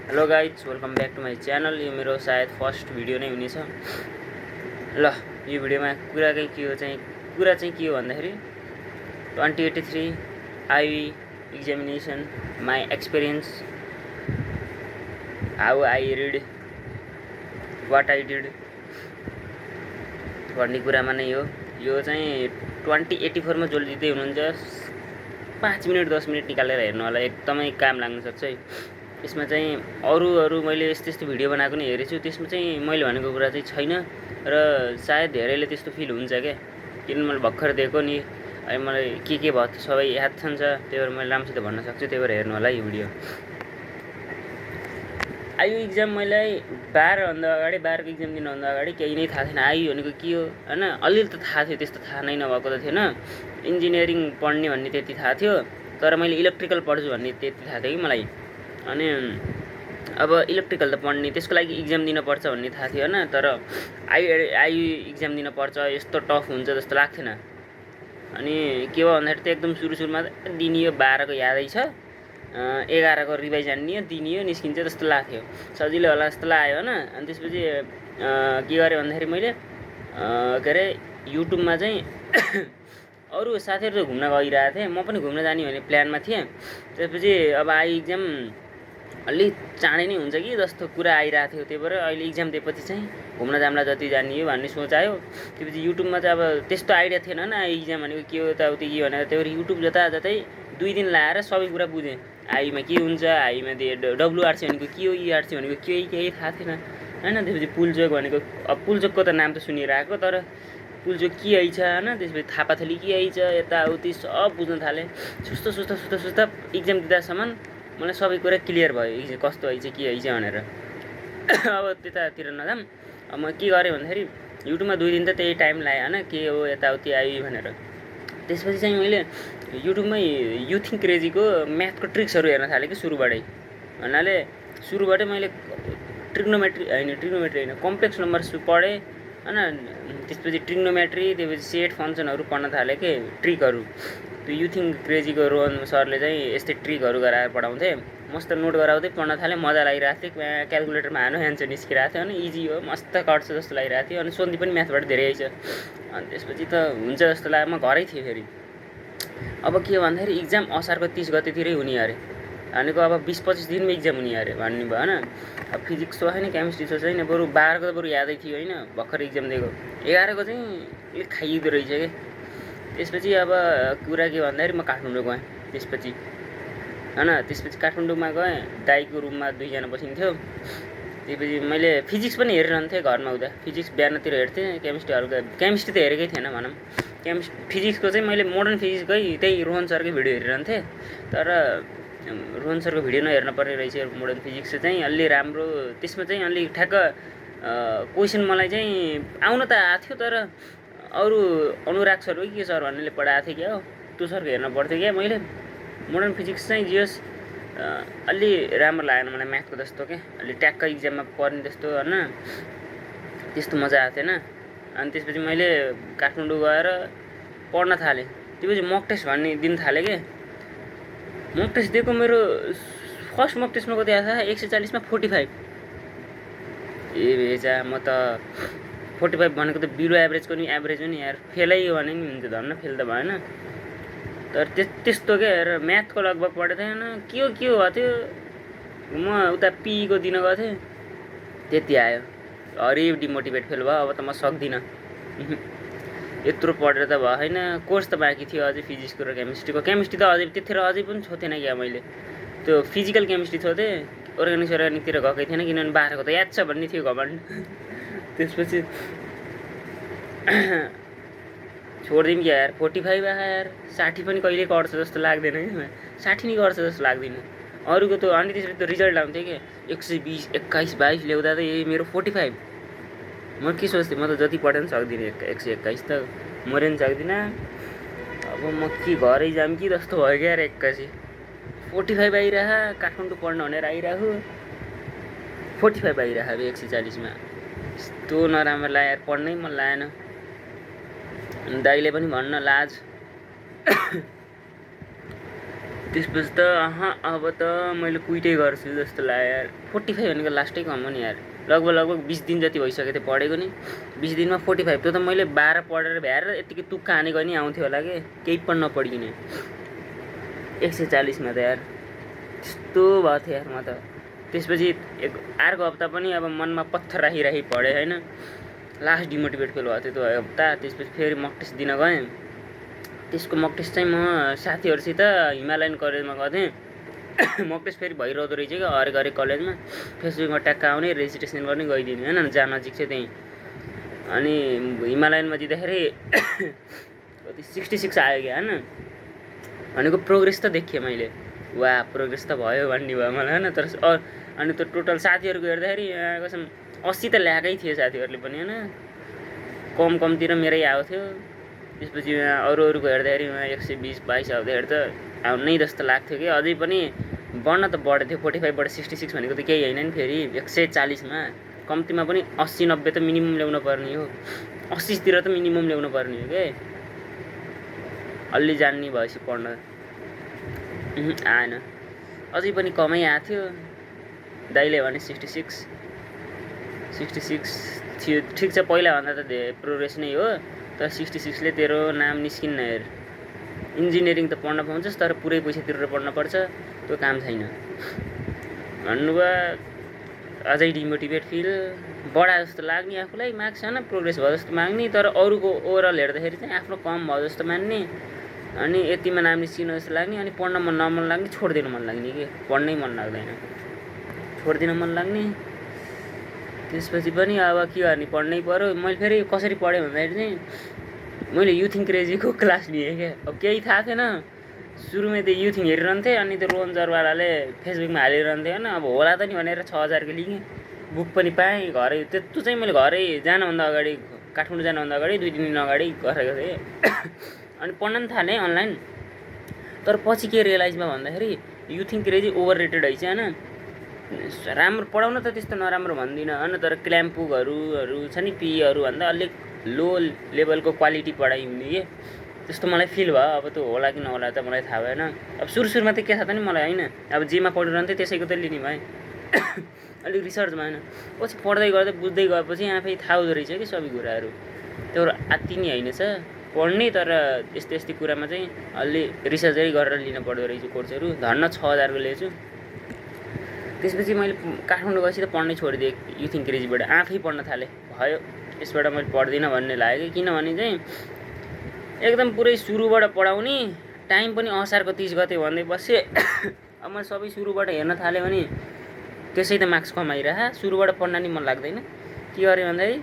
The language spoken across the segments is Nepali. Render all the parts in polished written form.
Hello guys, welcome back to my channel. यो मेरो सायद फर्स्ट भिडियो नै हुनेछ। ल यो भिडियोमा कुरा चाहिँ के हो भन्दाखेरि 2083 IE examination my experience, how I read, what I did भन्ने कुरामा नै हो। यो चाहिँ 2084 मा जसले दिँदै हुनुहुन्छ 5 मिनट 10 मिनट निकालेर हेर्नु होला, एकदमै काम लाग्न सक्छ है। यसमा चाहिँ अरू मैले यस्तो भिडियो बनाएको नि हेरेछु, त्यसमा चाहिँ मैले भनेको कुरा चाहिँ छैन र सायद धेरैले त्यस्तो फिल हुन्छ क्या, किनभने मैले भर्खर दिएको नि। अनि मलाई के भयो सबै याद छ, त्यही भएर मैले राम्रोसित भन्न सक्छु। त्यही भएर हेर्नु होला यो भिडियो। आयु इक्जाम मलाई 12को इक्जाम दिनुभन्दा अगाडि केही नै थाहा थिएन। आयु भनेको के हो होइन, अलिअलि त थाहा थियो, त्यस्तो थाहा नै नभएको त थिएन। इन्जिनियरिङ पढ्ने भन्ने त्यति थाहा थियो, तर मैले इलेक्ट्रिकल पढ्छु भन्ने त्यति थाहा थियो कि मलाई। अनि अब इलेक्ट्रिकल त पढ्ने, त्यसको लागि इक्जाम दिनुपर्छ भन्ने थाहा थियो होइन। तर आयु इक्जाम दिनुपर्छ यस्तो टफ हुन्छ जस्तो लाग्थेन। अनि के भयो भन्दाखेरि त एकदम सुरुमा दिनियो, 12को यादै छ, 11को रिभाइज हान्नियो, दिनियो, निस्किन्छ जस्तो लाग्थ्यो, सजिलो होला जस्तो लाग्यो होइन। अनि त्यसपछि के गरेँ भन्दाखेरि मैले के अरे युट्युबमा चाहिँ अरू साथीहरू त घुम्न गइरहेको थिएँ, म पनि घुम्न जाने भन्ने प्लानमा थिएँ। त्यसपछि अब आयु इक्जाम अलि चाँडै नै हुन्छ कि जस्तो कुरा आइरहेको थियो, त्यही भएर अहिले इक्जाम दिएपछि चाहिँ घुम्न जाम्ला जति जाने हो भन्ने सोच आयो। त्यसपछि युट्युबमा चाहिँ अब त्यस्तो आइडिया थिएन होइन, इक्जाम भनेको के हो यताउति के भनेर। त्यही भएर युट्युब जताजतै 2 दिन लाएर सबै कुरा बुझेँ। आईमा के हुन्छ, आईमा डब्लुआरसी भनेको के हो, इआरसी भनेको केही थाहा थिएन होइन। त्यसपछि पुलचोक भनेको, अब पुलचोकको त नाम त सुनिरहेको, तर पुलचोक के आइछ होइन। त्यसपछि थापाथली के आइछ, यताउति सब बुझ्न थालेँ। सुस्ता इक्जाम दिँदासम्म मलाई सबै कुरा क्लियर भयो, कस्तो आइछ के आइछ भनेर। अब त्यतातिर नजाम, अब म के गरेँ भन्दाखेरि युट्युबमा 2 दिन त त्यही टाइम लाग्यो होइन, के हो यताउति आयो भनेर। त्यसपछि चाहिँ मैले युट्युबमै यु थिङ्क क्रेजीको म्याथको ट्रिक्सहरू हेर्न थालेँ कि सुरुबाटै। भन्नाले सुरुबाटै मैले ट्रिग्नोमेट्री होइन कम्प्लेक्स नम्बर्स पढेँ होइन। त्यसपछि ट्रिग्नोमेट्री, त्यसपछि सेट फङ्सनहरू पढ्न थालेँ कि ट्रिकहरू। त्यो यु थिङ्क क्रेजीको रोहन सरले चाहिँ यस्तै ट्रिकहरू गराएर पढाउँथे, मस्त नोट गराउँदै पढ्न थालेँ, मजा लागिरहेको थियो। क्यालकुलेटरमा हानु एन्सर निस्किरहेको थियो होइन, इजी हो, मस्त कट्छ जस्तो लागिरहेको थियो। अनि सोध्ने पनि म्याथबाट धेरै आइछ। अनि त्यसपछि त हुन्छ जस्तो लाग्यो, म घरै थिएँ फेरि। अब के हो भन्दाखेरि इक्जाम असारको 30 गतेतिरै हुने अरे, भनेको अब 20-25 दिनमा इक्जाम हुने अरे भन्ने भयो होइन। अब फिजिक्स छ छैन, केमिस्ट्री छ छैन, बरु 12को त बरु यादै थियो होइन, भर्खर इक्जाम दिएको। 11को चाहिँ अलिक खाइदो रहेछ क्या। त्यसपछि अब कुरा के भन्दाखेरि म काठमाडौँ गएँ त्यसपछि होइन। त्यसपछि काठमाडौँमा गएँ, दाइको रुममा 2 जना बसिन्थ्यो। त्यसपछि मैले फिजिक्स पनि हेरिरहन्थेँ घरमा हुँदा। फिजिक्स बिहानतिर हेर्थेँ, केमिस्ट्री त हेरेकै थिएन भनौँ। फिजिक्सको चाहिँ मैले मोडर्न फिजिक्सकै त्यही रोहन सरकै भिडियो हेरिरहन्थेँ। तर रोहन सरको भिडियो नहेर्न पर्ने रहेछ मोडर्न फिजिक्स चाहिँ अलि राम्रो। त्यसमा चाहिँ अलि ठ्याक्क क्वेसन मलाई चाहिँ आउन त आएको थियो, तर अरू अनुराग सर हो कि सर भन्नेले पढाएको थियो क्या हो, त्यो सरको हेर्न पर्थ्यो क्या। मैले मोडर्न फिजिक्स चाहिँ जियोस् अलि राम्रो लागेन मलाई म्याथको जस्तो क्या, अलि ट्याक्क इक्जाममा पर्ने जस्तो होइन, त्यस्तो मजा आएको थिएन। अनि त्यसपछि मैले काठमाडौँ गएर पढ्न थालेँ। त्यसपछि मक टेस्ट भन्ने दिन थालेँ क्या। मक टेस्ट दिएको मेरो फर्स्ट मक टेस्टमा कति आएको छ, 140 मा 45। ए भेजा, म त 45 भनेको त बिलो एभरेजको नि एभरेज हो नि यार, फेलै हो भने नि हुन्छ, धन्न फेल त भएन। तर त्यस्तो क्या, हेर म्याथको लगभग पढेको थिएन, के हो भएको थियो। म उता पीको दिन गएको थिएँ, त्यति आयो, हरिब डिमोटिभेट फेल भयो। अब त म सक्दिनँ, यत्रो पढेर त भएन। कोर्स त बाँकी थियो अझै फिजिक्सको र केमिस्ट्रीको। केमिस्ट्री त अझै त्यतिखेर अझै पनि छोथेन क्या मैले, त्यो फिजिकल केमिस्ट्री छोथेँ, अर्ग्यानिकतिर गएकै थिएन, किनभने 12को त याद छ भन्ने थियो घमण्ड। त्यसपछि छोडिदिउँ क्या यार, 45 आयो यार, 60 पनि कहिले गर्छ जस्तो लाग्दैन क्या, 60 नै गर्छ जस्तो लाग्दैन अरूको त। अनि त्यसपछि त रिजल्ट आउँथ्यो क्या, 120, 21, 22 ल्याउँदा त मेरो 45। म के सोच्थेँ, म त जति पढे पनि सक्दिनँ, 121 त मरे पनि सक्दिनँ। अब म के घरै जाऊँ कि जस्तो भयो क्या यार, 45 आइरह, काठमाडौँ पढ्न भनेर आइरहेको 45 आइरह 140 मा। यस्तो नराम्रो लाग्यो यार, पढ्नै मन लागेन। दाइले पनि भन्न लाज त्यसपछि त अब त मैले क्विटै गर्छु जस्तो लाग्यो यार। 45 भनेको लास्टै कम हो नि यार। लगभग 20 दिन जति भइसकेको थियो पढेको नि। 20 दिनमा 45 त्यो त मैले 12 पढेर भ्याएर यतिकै तुक्का हानेको नि आउँथ्यो होला के, केही पनि नपढिकिने। 140 मा त यार त्यस्तो भएको थियो यार म त। त्यसपछि अर्को हप्ता पनि अब मनमा पत्थर राखी पढेँ होइन। लास्ट डिमोटिभेट फेल भएको थियो त्यो हप्ता। त्यसपछि फेरि मक टेस्ट दिन गएँ। त्यसको मक टेस्ट चाहिँ म साथीहरूसित हिमालयन कलेजमा गर्थेँ। मक टेस्ट फेरि भइरहँदो रहेछ क्या हरेक कलेजमा। फेसबुकमा ट्याक्क आउने, रेजिस्ट्रेसन गर्ने, गइदिने होइन, जहाँ नजिक छ त्यहीँ। अनि हिमालयनमा दिँदाखेरि कति 66 आयो क्या होइन। भनेको प्रोग्रेस त देखेँ मैले, वा प्रोग्रेस त भयो भन्ने भयो मलाई होइन। तर अनि त्यो टोटल साथीहरूको हेर्दाखेरि कसम 80 त ल्याएकै थियो साथीहरूले पनि होइन। कमतिर मेरै आएको थियो। त्यसपछि अरूको हेर्दाखेरि 120-22 आउँदाखेरि त आउनै जस्तो लाग्थ्यो कि। अझै पनि बढ्न त बढेको थियो। 45 बाट 66 भनेको त केही होइन नि फेरि। 140 मा कम्तीमा पनि 80-90 त मिनिमम ल्याउनु पर्ने हो। 80 तिर त मिनिमम ल्याउनु पर्ने हो के। अलि जान्ने भएपछि पढ्न आएन। अझै पनि कमै आएको थियो। दाइले भने 66 थियो। ठिक छ, पहिलाभन्दा त धेरै प्रोग्रेस नै हो। तर 66 ले तेरो नाम निस्किन्न हेर। इन्जिनियरिङ त पढ्न पाउँछस् तर पुरै पैसा तिरेर पढ्न पर्छ, त्यो काम छैन भन्नुभयो। अझै डिमोटिभेट फिल, बढा जस्तो लाग्ने आफूलाई मार्क्स होइन, प्रोग्रेस भयो जस्तो माग्ने। तर अरूको ओभरअल हेर्दाखेरि चाहिँ आफ्नो कम भयो जस्तो मान्ने। अनि यतिमा नाम निस्किन जस्तो लाग्ने। अनि पढ्न नमन लाग्ने, छोडिदिन मन लाग्ने कि पढ्नै मन लाग्दैन, छोडिदिन मन लाग्ने। त्यसपछि पनि अब के गर्ने, पढ्नै पर्यो। मैले फेरि कसरी पढेँ भन्दाखेरि चाहिँ मैले युथिङ क्रेजीको क्लास लिएँ क्या। अब केही थाहा थिएन। सुरुमै त युथिङ हेरिरहन्थेँ। अनि त्यो रोहन जरवालाले फेसबुकमा हालिरहन्थेँ होइन। अब होला त नि भनेर 6000 को लिएँ। बुक पनि पाएँ घरै। त्यो चाहिँ मैले घरै जानुभन्दा अगाडि, काठमाडौँ जानुभन्दा अगाडि 2-3 दिन अगाडि गरेको थिएँ। अनि पढ्न पनि थालेँ अनलाइन। तर पछि के रियलाइज भयो भन्दाखेरि युथिङ क्रेजी ओभर रेटेड रहेछ होइन। राम्रो पढाउन त त्यस्तो नराम्रो भन्दिनँ होइन। तर क्ल्याम्पुहरू छ नि, पीहरू भन्दा अलिक लो लेभलको क्वालिटी पढाइ हुने कि त्यस्तो मलाई फिल भयो। अब त्यो होला कि नहोला त मलाई थाहा भएन। अब सुरुमा त के थाहा त नि मलाई होइन। अब जेमा पढिरहन्थेँ त्यसैको त लिने भएँ। अलिक रिसर्च भएन। पछि पढ्दै गर्दै बुझ्दै गएपछि आफै थाहा हुँदो रहेछ कि सबै कुराहरू। त्यो आत्ति नि होइन छ पढ्ने। तर यस्तै कुरामा चाहिँ अलि रिसर्चै गरेर लिन पर्दो रहेछ कोर्सहरू। धन्न 6000 को लिएछु। त्यसपछि मैले काठमाडौँ गएपछि त पढ्नै छोडिदिएँ युथिङ क्रेजीबाट। आफै पढ्न थालेँ। भयो यसबाट मैले पढ्दिनँ भन्ने लाग्यो कि। किनभने चाहिँ एकदम पुरै सुरुबाट पढाउने, टाइम पनि असारको 30 गते भन्दै बसेँ। अब मैले सबै सुरुबाट हेर्न थालेँ भने त्यसै त मार्क्स कमाइरह। सुरुबाट पढ्न नि मन लाग्दैन। के गरेँ भन्दाखेरि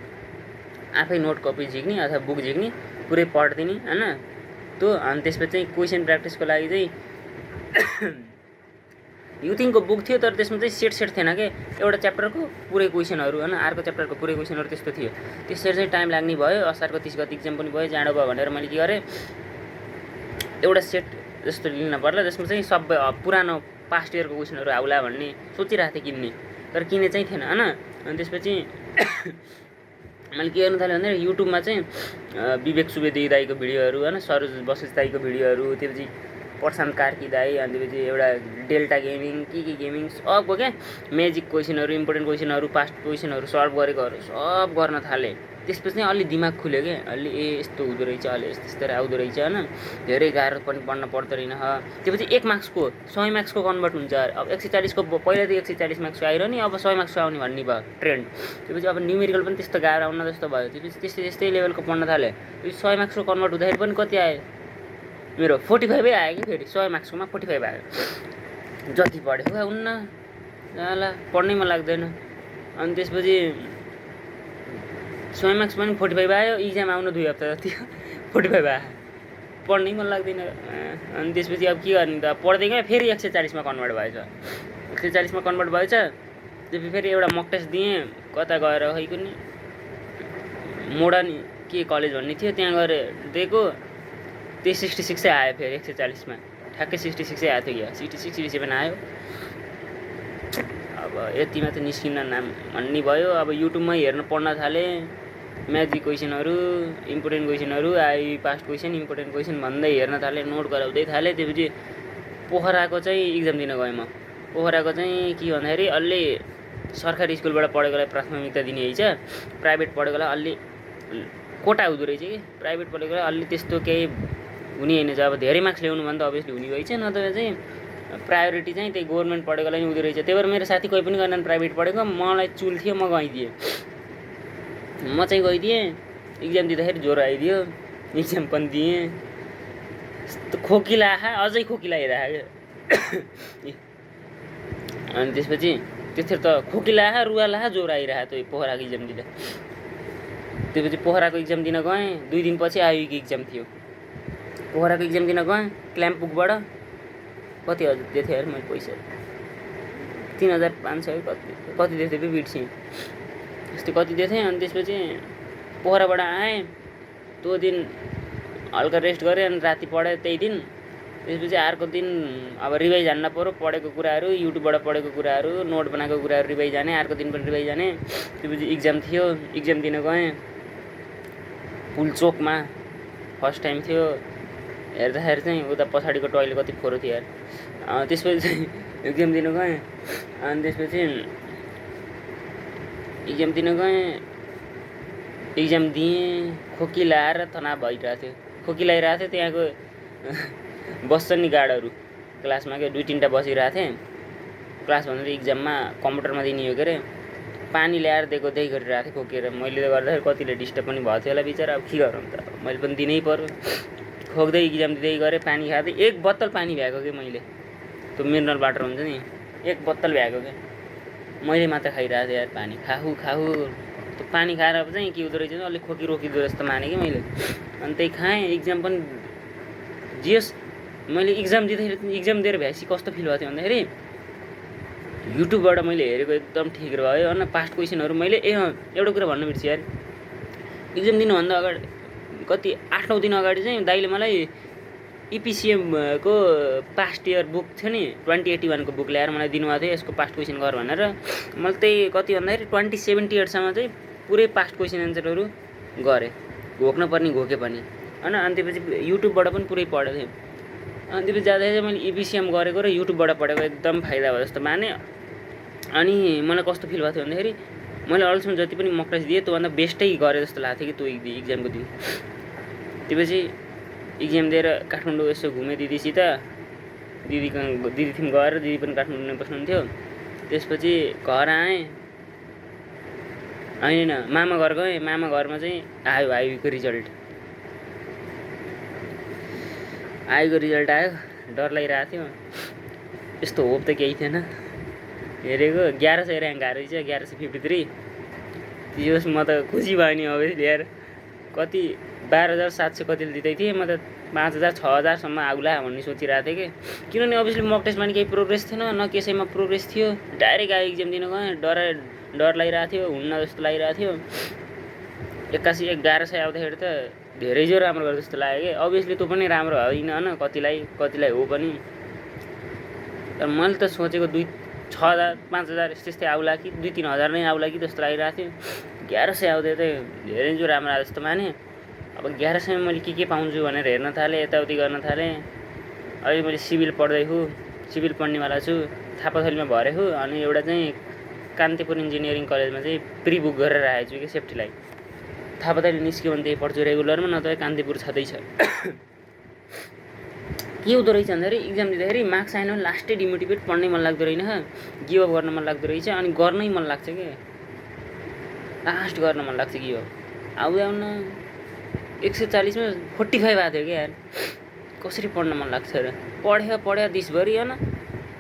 आफै नोट कपी झिक्ने अथवा बुक झिक्ने, पुरै पढ्दिने होइन त्यो। अनि त्यसपछि चाहिँ क्वेसन प्र्याक्टिसको लागि चाहिँ युथिङको बुक थियो। तर त्यसमा चाहिँ सेट थिएन के। एउटा च्याप्टरको पुरै क्वेसनहरू होइन, अर्को च्याप्टरको पुरै क्वेसनहरू त्यस्तो थियो। त्यसरी चाहिँ टाइम लाग्ने भयो। असारको 30 गते इक्जाम पनि भयो, जाडो भयो भनेर मैले के गरेँ, एउटा सेट जस्तो लिन पर्ला जसमा चाहिँ सबै पुरानो पास्ट इयरको क्वेसनहरू आउला भन्ने सोचिरहेको थिएँ किन्ने। तर किने चाहिँ थिएन होइन। अनि त्यसपछि मैले के गर्नु थालेँ भन्दाखेरि युट्युबमा चाहिँ विवेक सुवेदी दाईको भिडियोहरू होइन, सरोज बसुज दाईको भिडियोहरू, त्यसपछि प्रशान्त कार्की दाई, अनि त्यसपछि एउटा डेल्टा गेमिङ के गेमिङ सबको क्या म्याजिक क्वेसनहरू, इम्पोर्टेन्ट क्वेसनहरू, पास्ट क्वेसनहरू सल्भ गरेकोहरू सब गर्न थालेँ। त्यसपछि अलि दिमाग खुल्यो क्या। अलि यस्तो हुँदो रहेछ, अलि यस्तो आउँदो रहेछ होइन। धेरै गाह्रो पनि पढ्न पर्दो रहेन। त्यसपछि 1 मार्क्सको 100 मार्क्सको कन्भर्ट हुन्छ। अब 140 को पहिला त 140 मार्क्सको आइरह्यो नि, अब 100 मार्क्सको आउने भन्ने भयो ट्रेन्ड। त्यसपछि अब न्युमेरिकल पनि त्यस्तो गाह्रो आउन जस्तो भयो। त्यसपछि त्यस्तै लेभलको पढ्न थालेँ। 100 मार्क्सको कन्भर्ट हुँदाखेरि पनि कति आयो मेरो, 45 आयो कि। फेरि 100 मार्क्सकोमा 45 आयो। जति पढेको भए हुन्न, जाला पढ्नै मन लाग्दैन। अनि त्यसपछि 100 मार्क्स पनि 45 आयो। इक्जाम आउन 2 हप्ता जति 45 आयो। पढ्नै मन लाग्दैन। अनि त्यसपछि अब के गर्ने त, पढ्दै गएँ। फेरि 140 मा कन्भर्ट भएछ। 140 मा कन्भर्ट भएछ। त्यसपछि फेरि एउटा मक टेस्ट दिएँ। कता गएर खै कुनै मोडर्न के कलेज भन्ने थियो, त्यहाँ गएर दिएको। त्यही 66 आयो फेरि 140 मा। ठ्याक्कै 66 आएको थियो क्या। 66 67 आयो। अब यतिमा त निस्किन नाम भन्ने भयो। अब युट्युबमै हेर्न पढ्न थालेँ। म्याजिक क्वेसनहरू, इम्पोर्टेन्ट क्वेसनहरू, पास्ट क्वेसन, इम्पोर्टेन्ट क्वेसन भन्दै हेर्न थालेँ। नोट गराउँदै थालेँ। त्यसपछि पोखराको चाहिँ इक्जाम दिन गएँ म। पोखराको चाहिँ के भन्दाखेरि अलि सरकारी स्कुलबाट पढेकोलाई प्राथमिकता दिने है छ, प्राइभेट पढेकोलाई अलि कोटा हुँदो रहेछ कि, प्राइभेट पढेकोलाई अलि त्यस्तो केही हुने होइन छ। अब धेरै मार्क्स ल्याउनु भने त अभियसली हुने भइछ, नत्र चाहिँ प्रायोरिटी चाहिँ त्यही गभर्मेन्ट पढेकोलाई हुँदो रहेछ। त्यही भएर मेरो साथी कोही पनि गरेनन् प्राइभेट पढेको, मलाई चुल थियो, म गइदिएँ। म चाहिँ गइदिएँ, इक्जाम दिँदाखेरि ज्वरो आइदियो, इक्जाम पनि दिएँ। खोकिला अझै खोकिला आइरहेको क्या। अनि त्यसपछि त्यतिखेर त खोकिला रुवाला ज्वरो आइरहेको थियो पोखराको इक्जाम दिँदा। त्यसपछि पोखराको इक्जाम दिन गएँ, 2 दिनपछि आयुको इक्जाम थियो। पोखराको इक्जाम दिन गएँ, क्ल्याम्पुकबाट कति हजार दिएको थिएँ यार मैले पैसा, 3500 कति दिएको थिएँ बिर्सेँ, यस्तो कति दिएको थिएँ। अनि त्यसपछि पोखराबाट आएँ, त्यो दिन हल्का रेस्ट गरेँ, अनि राति पढेँ त्यही दिन। त्यसपछि अर्को दिन अब रिभाइज हान्न पऱ्यो, पढेको कुराहरू, युट्युबबाट पढेको कुराहरू, नोट बनाएको कुराहरू रिभाइज जाने, अर्को दिन पनि रिभाइज जाने। त्यसपछि इक्जाम थियो, इक्जाम दिन गएँ पुलचोकमा, फर्स्ट टाइम थियो। हेर्दाखेरि चाहिँ उता पछाडिको टोइलेट कति फोहोर थियो यार। त्यसपछि चाहिँ इक्जाम दिन गएँ, अनि त्यसपछि इक्जाम दिन गएँ, इक्जाम दिएँ, खोकी लाएर तनाव भइरहेको थियो, खोकी लागिरहेको थियो। त्यहाँको बस्छन् नि गार्डहरू क्लासमा क्या, 2-3टा बसिरहेको थिएँ। क्लास भन्दा इक्जाममा कम्प्युटरमा दिने हो के अरे, पानी ल्याएर दिएको त्यही गरिरहेको थिएँ खोकेर। मैले गर्दाखेरि कतिले डिस्टर्ब पनि भएको थियो होला बिचरा, अब के गरौँ त, मैले पनि दिनै पर्यो। खोक्दै इक्जाम दिँदै गरेँ, पानी खाँदै 1 बोतल पानी भ्याएको कि मैले, त्यो मिनरल वाटर हुन्छ नि, 1 बोतल भ्याएको क्या। मैले मात्र खाइरहेको थिएँ यार पानी, खाहु त्यो पानी खाएर चाहिँ के हुँदो रहेछ अलिक खोकी रोकिँदो जस्तो माने कि मैले। अनि त्यही खाएँ, इक्जाम पनि जियोस्। मैले इक्जाम दिँदाखेरि, इक्जाम दिएर भ्याएपछि कस्तो फिल भएको थियो भन्दाखेरि, युट्युबबाट मैले हेरेको एकदम ठिक भयो होइन। पास्ट क्वेसनहरू मैले एउटा कुरा भन्नु बिर्सेँ यार, इक्जाम दिनुभन्दा अगाडि कति 8-9 दिन अगाडि चाहिँ दाइले मलाई इपिसिएमको पास्ट इयर बुक थियो नि, 2081 को बुक ल्याएर मलाई दिनुभएको थियो, यसको पास्ट क्वेसन गर भनेर। मैले त्यही कति भन्दाखेरि 2078सम्म चाहिँ पुरै पास्ट क्वेसन एन्सरहरू गरेँ, घोक्न पर्ने घोके पनि होइन। अनि त्यसपछि युट्युबबाट पनि पुरै पढेको थिएँ। अनि त्यसपछि जाँदाखेरि चाहिँ मैले इपिसिएम गरेको र युट्युबबाट पढेको एकदम फाइदा भयो जस्तो माने। अनि मलाई कस्तो फिल भएको थियो भन्दाखेरि, मैले अहिलेसम्म जति पनि मक टेस्ट दिएँ त्योभन्दा बेस्टै गरेँ जस्तो लाग्थ्यो कि त्यो इक्जामको दिन। त्यसपछि इक्जाम दिएर काठमाडौँ यसो घुमेँ दिदीसित, दिदी थिम गएर, दिदी पनि काठमाडौँ नै बस्नुहुन्थ्यो। त्यसपछि घर आएँ, होइन मामा घर गएँ, मामा घरमा चाहिँ आयुको रिजल्ट आयो, डर लागिरहेको थियो। यस्तो होप त केही थिएन, हेरेको 1100 र्याङ्क आएर रहेछ, 1153। तिजोस् म त खुसी भयो नि अभियसली यार। कति 12,700 कतिले दिँदै थिएँ, म त 5,000 6,000सम्म आउला भन्ने सोचिरहेको थिएँ कि, किनभने अभियसली मक टेस्टमा नि केही प्रोग्रेस थिएन, न कसैमा प्रोग्रेस थियो। डाइरेक्ट आयो इक्जाम दिन गएँ, डर लागिरहेको थियो, हुन्न जस्तो लागिरहेको थियो। 81 1100 आउँदाखेरि त धेरै जो राम्रो गर्छ जस्तो लाग्यो कि। अभियसली त्यो पनि राम्रो होइन होइन, कतिलाई हो पनि। तर मैले त सोचेको 6,000 5,000 यस्तै आउला कि 2-3 हजार नै आउला कि जस्तो लागिरहेको थियो। 1100 आउँदै त धेरै जो राम्रो आयो जस्तो माने। अब 1100 मा मैले के पाउँछु भनेर हेर्न थालेँ, यताउति गर्न थालेँ। अहिले मैले सिभिल पढ्दैछु, सिभिल पढ्नेवाला छु, थापाथलीमा भरेको। अनि एउटा चाहिँ कान्तिपुर इन्जिनियरिङ कलेजमा चाहिँ प्री बुक गरेर राखेको छु कि सेफ्टीलाई। थापाथली निस्क्यो भने त्यही पढ्छु रेगुलरमा, नत्र कान्तिपुर छँदैछ। के हुँदो रहेछ भन्दाखेरि इक्जाम दिँदाखेरि मार्क्स आएन भने लास्टै डिमोटिभेट, पढ्नै मन लाग्दो रहेन, गिभ अप गर्न मन लाग्दो रहेछ। अनि गर्नै मन लाग्छ कि, लास्ट गर्न मन लाग्छ गिभ अप। आउन 140 मा 45 आएको थियो क्या यार। कसरी पढ्न मन लाग्छ र, पढ्यो दिसभरि होइन,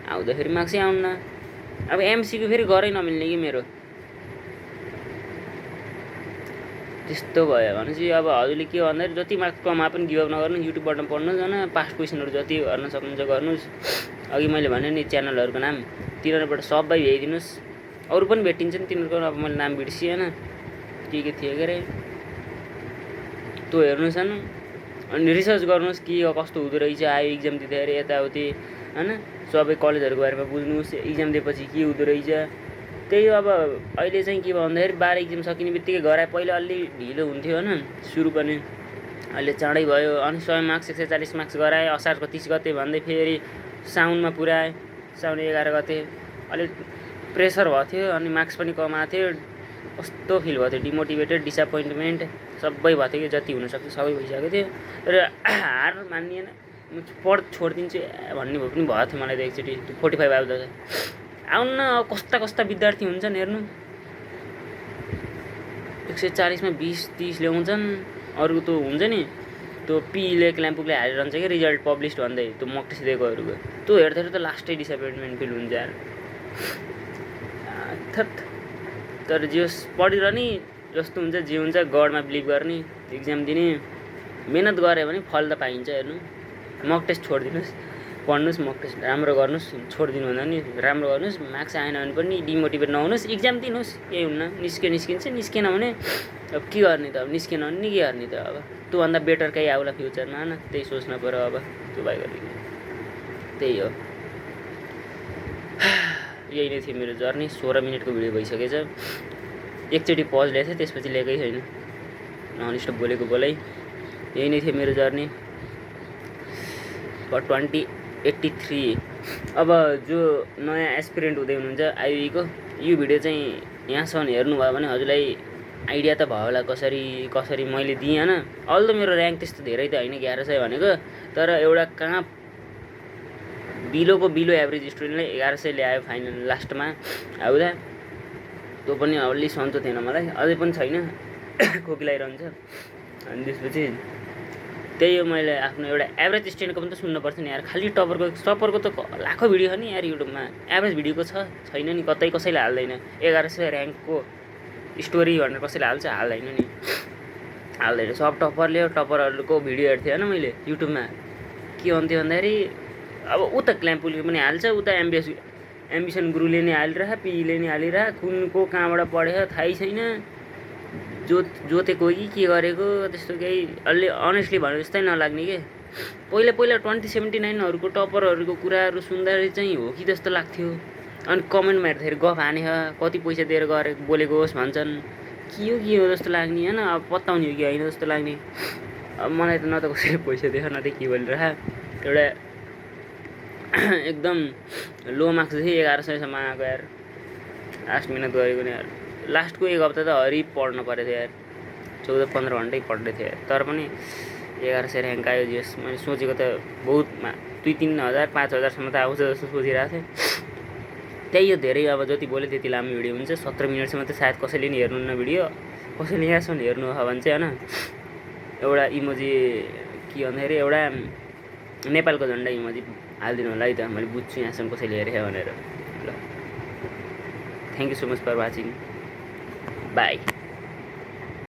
आउँदाखेरि मार्क्सै आउन्न। अब एमसीको फेरि गरै नमिल्ने कि मेरो, त्यस्तो भयो भनेपछि अब हजुरले के भन्दाखेरि जति मार्क्स कमा पनि गिभ अप नगर्नु, युट्युबबाट पढ्नुहोस् होइन, पास्ट क्वेसनहरू जति गर्न सक्नुहुन्छ गर्नुहोस्। अघि मैले भने नि च्यानलहरूको नाम, तिनीहरूबाट सबै भ्याइदिनुहोस्। अरू पनि भेटिन्छन् तिनीहरूको, अब मैले नाम बिर्सिएँ होइन, के थियो के अरे, त्यो हेर्नुहोस् होइन। अनि रिसर्च गर्नुहोस् के कस्तो हुँदो रहेछ आयो इक्जाम दिँदाखेरि यताउति होइन, सबै कलेजहरूको बारेमा बुझ्नुहोस्, इक्जाम दिएपछि के हुँदो रहेछ। त्यही अब अहिले चाहिँ के भयो भन्दाखेरि 12 इक्जाम सकिने बित्तिकै गराए। पहिला अलि ढिलो हुन्थ्यो होइन सुरु पनि, अहिले चाँडै भयो। अनि 100 मार्क्स 140 मार्क्स गराए, असारको 30 गते भन्दै फेरि साउनमा पुऱ्याएँ। साउन 11 गते अलिक प्रेसर भएको थियो अनि मार्क्स पनि कम आएको थियो। कस्तो फिल भएको थियो, डिमोटिभेटेड, डिसएपोइन्टमेन्ट सबै भएको थियो कि जति हुनसक्छ सबै भइसकेको थियो। र हार मानिएन, छोडिदिन्छु भन्ने भए पनि भएको थियो मलाई त एकचोटि 45 आउँदा त आउन्न। कस्ता कस्ता विद्यार्थी हुन्छन् हेर्नु, 140 मा 20-30 ल्याउँछन्। अरू त हुन्छ नि त्यो पीले क्ल्याम्पुकले हालिरहन्छ कि रिजल्ट पब्लिस्ड भन्दै, त्यो मक टेस्ट दिएकोहरूको त्यो हेर्दाखेरि त लास्टै डिसएपोइन्टमेन्ट फिल हुन्छ यार। तर जे पढिरहने जस्तो हुन्छ, जे हुन्छ गडमा बिलिभ गर्ने, इक्जाम दिने, मेहनत गऱ्यो भने फल त पाइन्छ। हेर्नु, मक टेस्ट छोडिदिनुहोस्, पढ्नुहोस्, मक टेस्ट राम्रो गर्नुहोस्, छोडिदिनु हुँदैन नि, राम्रो गर्नुहोस्। मार्क्स आएन भने पनि डिमोटिभेट नहुनुहोस्, इक्जाम दिनुहोस्, केही हुन्न। निस्किन्छ, निस्केन भने अब के गर्ने त, अब निस्केन भने नि के गर्ने त। अब त्योभन्दा बेटर केही आउला फ्युचरमा, होइन? त्यही सोच्नु पऱ्यो अब। त्यो भइगयो, त्यही हो। यही नै थियो मेरो जर्नी। 16 मिनटको भिडियो भइसकेछ। एकचोटि पज ल्याएको थिएँ, त्यसपछि ल्याएकै छैन, ननस्टप बोलेको बोलै। यही नै थियो मेरो जर्नी। 2083। अब जो नयाँ एस्पिरेन्ट हुँदै हुनुहुन्छ आइयुईको, यो भिडियो चाहिँ यहाँसम्म हेर्नुभयो भने हजुरलाई आइडिया त भयो होला कसरी मैले दिएँ, होइन? अल्दो मेरो ऱ्याङ्क त्यस्तो धेरै त होइन 1100 भनेको, तर एउटा कहाँ बिलो एभरेज स्टुडेन्टले 1100 ल्यायो फाइनल लास्टमा आउँदा। त्यो पनि अलि सन्चो थिएन मलाई, अझै पनि छैन, खोकिलाइरहन्छ। अनि त्यसपछि त्यही हो, मैले आफ्नो एउटा एभरेज स्टुडेन्टको पनि त सुन्नुपर्छ नि यार। खालि टपरको त लाखौँ भिडियो छ नि यार युट्युबमा, एभरेज भिडियोको छैन नि, कतै कसैले हाल्दैन। 1100 ऱ्याङ्कको स्टोरी भनेर कसैले हाल्दैन नि, हाल्दैन। सब टपरहरूको भिडियो हेर्थेँ होइन मैले युट्युबमा। के भन्थ्यो भन्दाखेरि अब उता क्ल्याम्पुलले पनि हाल्छ, उता एम्बिसन गुरुले नि हालिरह, पीले नि हालिरह, कुनको कहाँबाट पढेको थाहै छैन, जोतेको कि के गरेको, त्यस्तो केही अलि अनेस्टली भने जस्तै नलाग्ने के। पहिला 2079हरूको टपरहरूको कुराहरू सुन्दाखेरि चाहिँ हो कि जस्तो लाग्थ्यो। अनि कमेन्टमा हेर्दाखेरि गफ हाने कति पैसा दिएर बोलेको होस् भन्छन्, के हो जस्तो लाग्ने, होइन? अब पत्ताउने हो कि होइन जस्तो लाग्ने। अब मलाई त न त कसैले पैसा दिएछ, न त के बोलिरह। एउटा एकदम लो मार्क्स थियो, 1100सम्म आएको यार। लास्ट मिहिनेत गरेको नि यार। लास्टको एक हप्ता त हरि पढ्नु परेको थियो यार, 14-15 घन्टै पढ्दै थियो यार। तर पनि 1100 ऱ्याङ्क आयो। जस मैले सोचेको त बहुत 2-3 हजार 5 हजारसम्म त आउँछ जस्तो सोचिरहेको थिएँ। त्यही हो, धेरै अब जति बोल्यो त्यति लामो भिडियो हुन्छ। 17 मिनटसम्म त सायद कसैले नि हेर्नुहुन्न भिडियो, कसैले यहाँसम्म हेर्नु हो भने चाहिँ, होइन? एउटा इमोजी के भन्दाखेरि एउटा नेपालको झन्डा इमोजी हालिदिनु होला है त, मैले बुझ्छु यहाँसम्म कसैले हेरेँ भनेर। ल, thank you so much for watching, by.